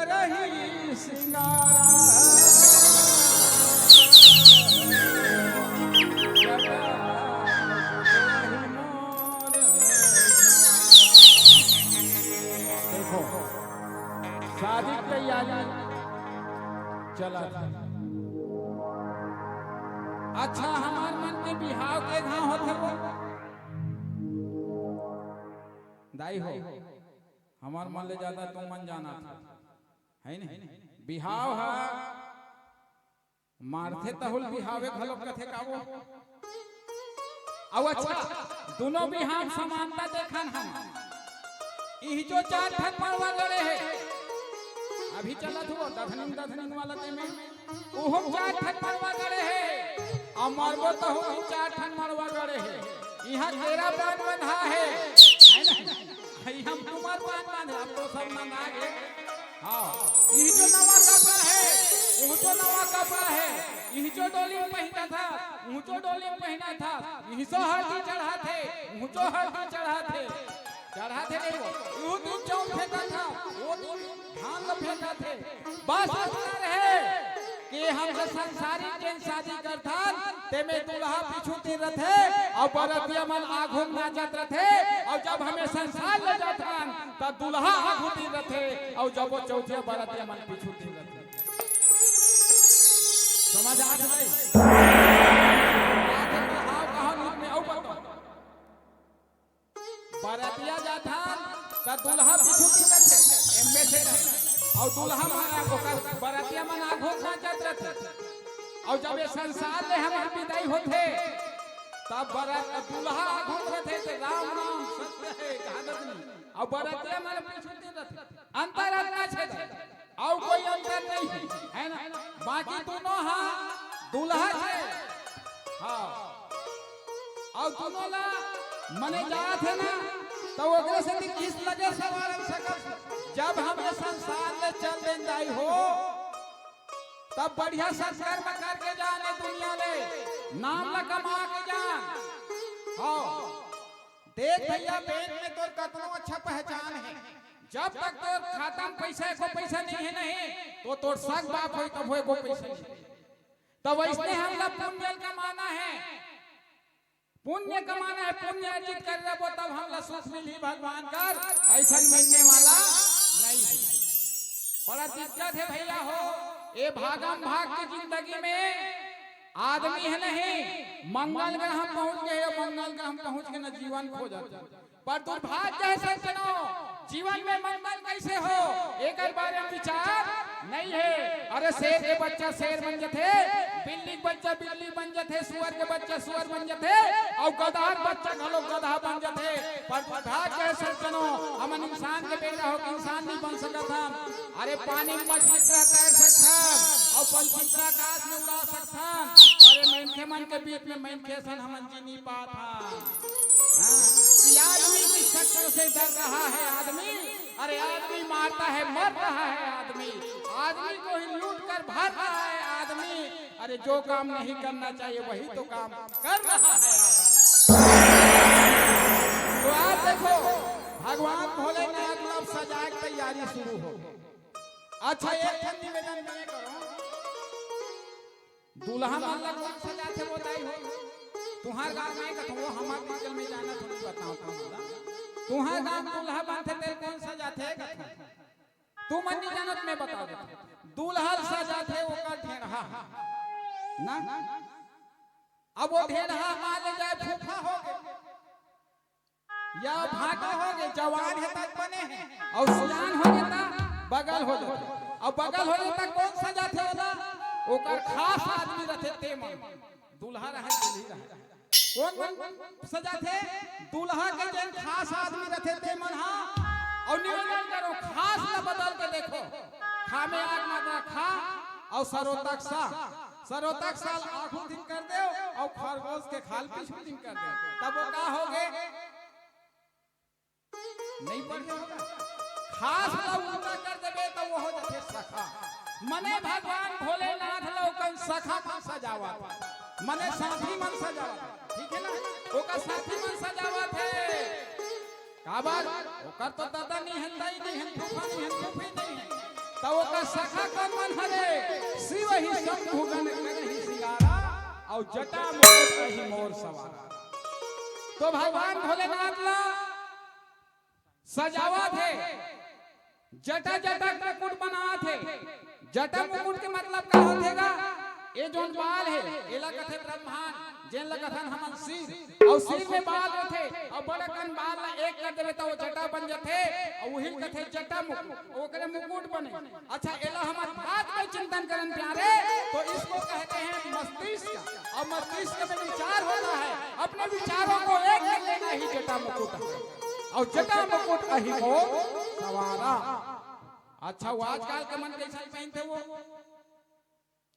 रही सिंगारा। देखो, शादी के तैयारी चलत हे। अच्छा, हमर मन के बिहाव के घाव होथे वो? दाई हो, हमर मन ले ज्यादा तुमन जानत हो, है नहीं? बिहाव ह मारथे तहुल बिहावे घलो कथे का वो? अउ अच्छा, दुनों बिहाव समानता देखन हम। इही जो चार ठन मड़वा गड़े हे, अभी चलत हुआ दधनिंग दधनिंग वाला ते में, उहू चार ठन मड़वा गड़े हे, अउ मरबो तहू भी चार ठन मड़वा गड़े हे। इहाँ तेरा बांध बंधा हे, है ना? हम तुम्हार बांध बांधे, अब तो सब नंगा गे। हाँ, इही जो नवा कपड़ा हे, उहू जो नवा कपड़ा हे, इही जो डोली पहिना था, उहू जो डोली पहिना था, इही सो हरदी चढ़ाथे, उहू जो हरदी चढ़ाथे, चढ़ाथे नहीं वो, इहू दिन चाउर फेंका था, वो दिन धान ल फेंका थे। बस अंतर हे कि हम ह संसारी जेन शादी करथन, तेमे दूल्हा पीछू तीर रथे अउ बरतिया मन आघू म नाचत रथे, अउ जब हमें संसार ले जाथन, त दूल्हा आघू तीर रथे, अउ जब वो चौथिया बरतिया मन पीछू तीर रथे। समझ आत हे? आगे के हाव कहानी में अउ बताओ। बरतिया जाथन, त दूल्हा पीछू तीर रथे, एम्मे से रहे। अउ दूल्हा मन ओकर बरतिया मन आघू नाचत रथे। अउ जब ये संसार ले हमर बिदाई होथे, तब बरत, दूल्हा आघू रथे, त राम नाम सत्य हे, कहावत नहीं। अउ बरतिया मन पीछू तीर रथे। अंतर अतना छेद हे, अउ कोई अंतर नहीं हे, है ना? बाकी दुनों हा दूल्हा हे, हाँ, अउ दुनों ला मने जात हे ना, त ओकरे सेती किस लगे सवारन सकल। जब हम ये संसार ले चल देन दाई हो, तब बढ़िया सत्कर्म करके जान ए दुनिया ले, नाम ला कमा के जान। हाँ, देख भैया, बैंक में तोर कतनो अच्छा पहचान हे, जब तक तोर खाता में पैसा, एको पैसा नहीं हे नहीं, तो तोर सग बाप होय तब होय, एको पैसा नहीं। तब अइसने हमला पुण्य कमाना हे, पुण्य कमाना हे, पुण्य अर्जित कर लेबो तब हमला सुख मिलही भगवान कर, अइसन मिलने वाला नहीं हे। बड़ा दिक्कत हे भैया हो, ए भागम भाग के जिंदगी में आदमी हे नहीं, मंगल ग्रह हम पहुंच गे, मंगल ग्रह हम पहुंच के न जीवन खोजत। पर दुर्भाग्य हे सज्जनों, जीवन में मंगल कइसे हो, एकर बारे में विचार नहीं हे। अरे शेर के बच्चा शेर बन जथे, बिल्ली के बच्चा बिल्ली बन जथे, सुअर के बच्चा सुअर बन जथे, अउ गदहा के बच्चा घलो गदहा बन जथे। पर दुर्भाग्य हे सज्जनों, हमन इंसान के बेटा हो के इंसान नहीं बन सकत हन। अरे पानी में मछली तरह तैर सकथन, अउ पंछी तरह आकाश में उड़ा सकथन, पर ए मनखे मन के बीच में मनखे सन हमन जी नहीं पात हन। हाँ, कि आदमी की शक्ल से डर रहा है आदमी, अरे आदमी मारता है, मर रहा है आदमी, आदमी को ही लूट कर भर रहा है आदमी। अरे जो काम नहीं करना चाहिए वही तो काम कर रहा है आदमी। तो आप देखो, भगवान भोलेनाथ ला अब सजाए के तैयारी शुरू हो। अच्छा, एक ठन निवेदन मैं करूं, दूल्हा मन ला कोन सजाथे वो दाई हो? तुंहर गांव में कथों, वो हमर बीच में जानत हो, नहीं बताओ तुंहर गांव। तुंहर गांव दूल्हा बनथे तेला कोन सजाथे कथों? तुमन नहीं जानत, मैं बता देथों। दूल्हा ल सजाथे ओकर ढेड़हा ना। अब वो ढेड़हा मान ले जाए फूफा हो गे, या भाटा हो गे, जवान हे तक बने हे, अउ सियान हो गे त बगल हो जाथे। अउ बगल हो जाथे त कोन सजाथे ओला? ओकर खास आदमी रथे ते मन, दूल्हा रहे, दूल्ही रहे, कोन मन सजाथे? दूल्हा के जेन खास आदमी रथे ते मन हा। अउ निवेदन करो, खास ला बदल के देखो, खा में आग ना दे, खा अउ सरोतक सा, सरोतक साल आघू दिन कर देव अउ खरगोश के खाल पीछू दिन कर देव, तब वो का हो गे? नहीं पढ़े होगा। खास ला उल्टा कर देबे त वो हो जाथे सखा। मने भगवान भोलेनाथ ला ओकर सखा मन सजावत, मने साथी मन सजावत, ठीक हे ना? ओकर साथी मन सजावत हे। काबर? ओकर तो दादा नहीं हे, दाई नहीं हे, फूफा नहीं हे, फूफी नहीं हे। त ओकर सखा कोन मन हरे? शिव ही शंभु गन करहि सिंगारा, अउ जटा मुकुट अहि मोर सवारा। तो भगवान भोलेनाथ ला सजावत हे, जटा जटा मुकुट बनावत हे। जटा मुकुट के मतलब का होथे गा? ये जोन बाल हे, एला कथे ब्रह्मांड, जेन ला कथन हमन सिर, अउ सिर में बाल होथे, अउ बड़ अकन बाल ला एक कर देबे त वो जटा बन जथे, अउ उही ल कथे जटा मुकुट, ओकरे मुकुट बने। अच्छा, एला हमर बात में चिंतन करन प्यारे, तो इसको कहते हैं मस्तिष्क। और मस्तिष्क में विचार होता है, अपने विचारों को एक कर लेना ही जटा मुकुट है। और जटा मुकुट अहि मोर सवारा। अच्छा, वो आजकल के मन कैसे पहनते वो?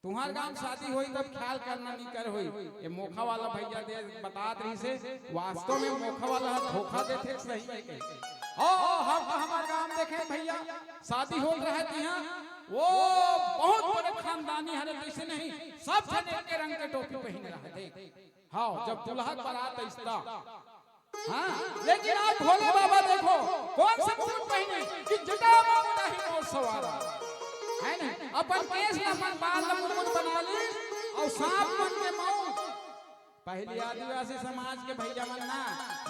तुम्हार गांव शादी होई तब ख्याल करना नहीं कर होई। ये मोखा वाला भैया दे बतात रहिसे, वास्तव में मोखा वाला ह धोखा देथे, सही है कहे। ओ, ओ, हम तो हमार गांव देखे भैया, शादी होत रहे तिहां, वो बहुत बड़े खानदानी हरे, जैसे नहीं, सब जने एक रंग के टोपी पहने रहे। हाँ, जब दुल्हा के बारात आइस त। हाँ, लेकिन आज भोले बाबा देखो, कौन से मुकुट पहने कि जटा मुकुट अहि मोर सवारा, है ना? अपन केस ला, अपन बाल ला मुकुट बना ली, और सांप मन के मौत। पहली आदिवासी समाज के भैया मन ना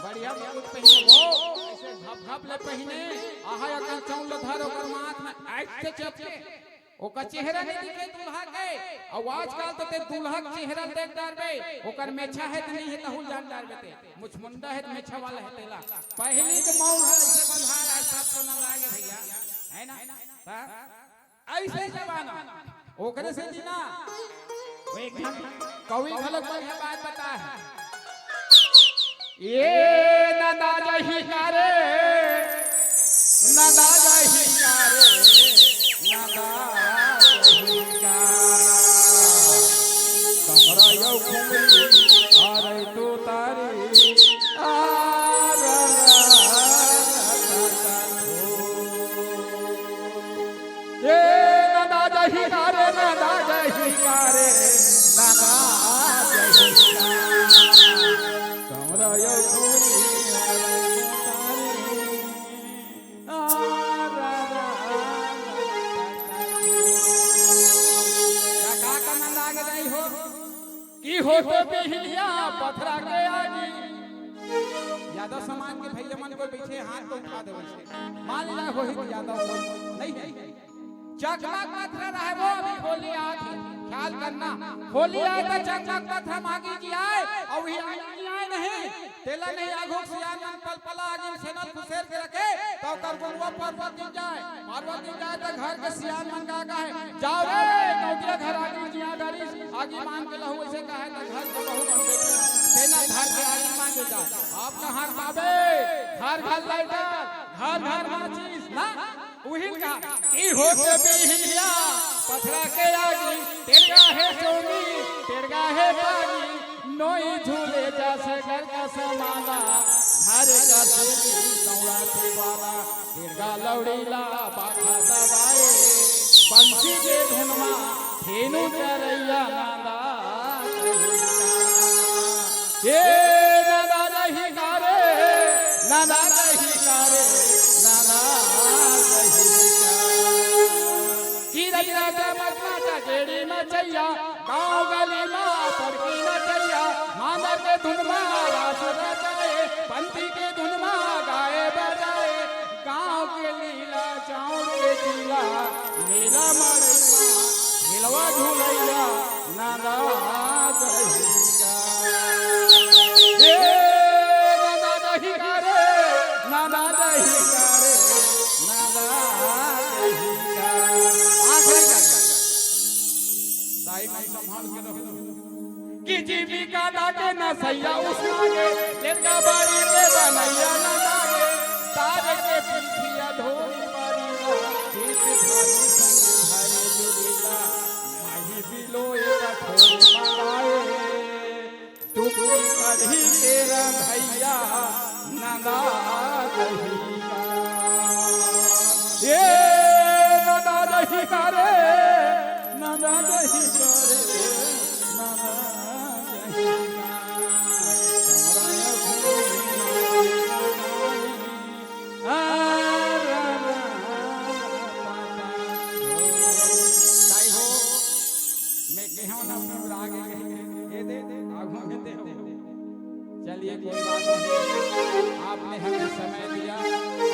बढ़िया मुकुट पहने, वो ऐसे घप घप ले पहने, आहा, अकन चौल धर ओकर माथ में ऐसे चपके। ओकर चेहरा नहीं दिखे दूल्हा के। अउ आजकल तो ते दूल्हा के चेहरा देख डारबे, ओकर मेछा हे त नहीं हे, तहू ल जान डारबे ते। मुछमुंडा हे त मेछा वाला हे तेला। पहली के मऊ हे ऐसे बंधा रहा, सब तो न लागे भैया, है ना? ता? ऐसे जमाना। ओकरे से जी ना, वो एक झन कवि घलक बढ़िया बात बता हे। ये नंदा जही का रे, नंदा जही का रे, नंदा जही का। कमरा यो खुमरी, आ रही तो तारी, आ रा रा रा रा रा। ये नंदा जही का रे, नंदा जही का रे, नंदा जही का। कमरा यो पूरी आ रा रा रा रा। का, का, का नंदा के जाई हो? कि होत बिहिनिया पथरा के आगी। यादव समाज के भैया मन कोई पीछे हाथ तो उठा देवे छे। मान ला होही तो यादव मन नहीं है। चकमक पथरा रहे वो, अभी होली आत हे। ख्याल करना, होली आए तो चकमक पथरा मांगी जी आए, और वही आए जी आए नहीं। तेला नहीं आघो सियान मन पलपला आगी सेना खुसेर के रखे, तो ओकर गुरुआ पर्वत दिन जाए। पर्वत दिन जाए तो घर के सियान मन का कहे, "जाओ रे, नौतिया घर आगी जिया डरिस।" आगी मान के लहू ऐसे कहे तो घर के बहू मन देखे, सेना घर के आगी मान के जाए। आप कहाँ पाबे? घर घर लाइटर, घर घर माचिस, ना? उहिन का, कि होत बिहिनिया, पथरा के आगी, टेड़गा हे चौनी, टेड़गा हे पानी, नोई झूले जस घर का समाना, घर का सेनी दौड़ाते वाला, टेड़गा लौड़ीला बाखा दबाए, बंसी के धुनमा, धेनु चरैया नंदा जही का। ए नंदा जही का रे, नंदा जही का रे, नंदा जही का। कि रजना का मतना का गेड़ी मचैया, गाँव गली मा पड़की नचैया, मांदर के धुन मा रास रचाए, पंथी के धुन मा गाए बजाए, गाँव के लीला चाउर के चीला, मेला मड़ई मा झिलवा झुलैया, नंदा जही का। ए नंदा जही का रे, नंदा जही का रे, नंदा जही का। आखिरी गाना। दाई माई संभाल के रहो। कि जीविका लागे न सैया उसना गे, लेटका बारी में बनैया न लागे, तारे के पीठिया धोरी बारी ना, पीठ भारी संग भाई जुड़ीला, माही बिलोय का ठोर मंगाए, टुकड़ी कढ़ी के रंधैया नंदा जही का। ए नंदा जही का रे, नंदा जही का रे, नंदा जही का। आ रा रा रा रा रा। हम लोग आगे गए, ये दे, आगू में दे। चलिए, कोई बात नहीं, आपने हमें समय दिया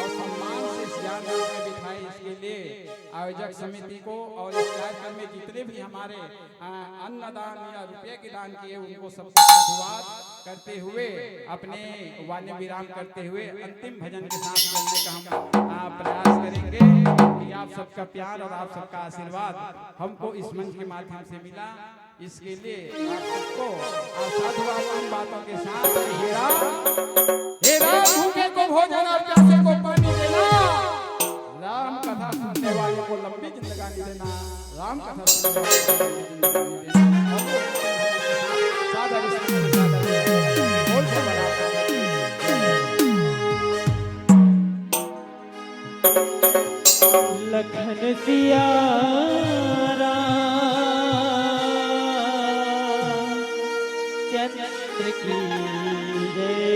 और सम्मान से इस ज्ञान में बिठाए, इसके लिए आयोजक समिति को और इस कार्यक्रम में जितने भी हमारे, अ, अन्नदान या रुपये के दान किए, उनको सबको साधुवाद करते हुए अपने वाणी विराम करते हुए अंतिम भजन के साथ चलने का हम, अ, प्रयास करेंगे कि आप सबका प्यार और आप सबका आशीर्वाद हमको इस मंच के माध्यम से मिला। इसके लिए आप सबको, आप साधुवाद की बातों के साथ, हे राम, हे राम, भूखे को भोजन और प्यासे को पानी देना, राम कथा सुनने वालों को लंबी जिंदगानी देना, राम कथा सुनने वालों को लंबी जिंदगानी देना। सादर, सादर, बोल से बड़ा। लखन सिया राम चंद्र की जय।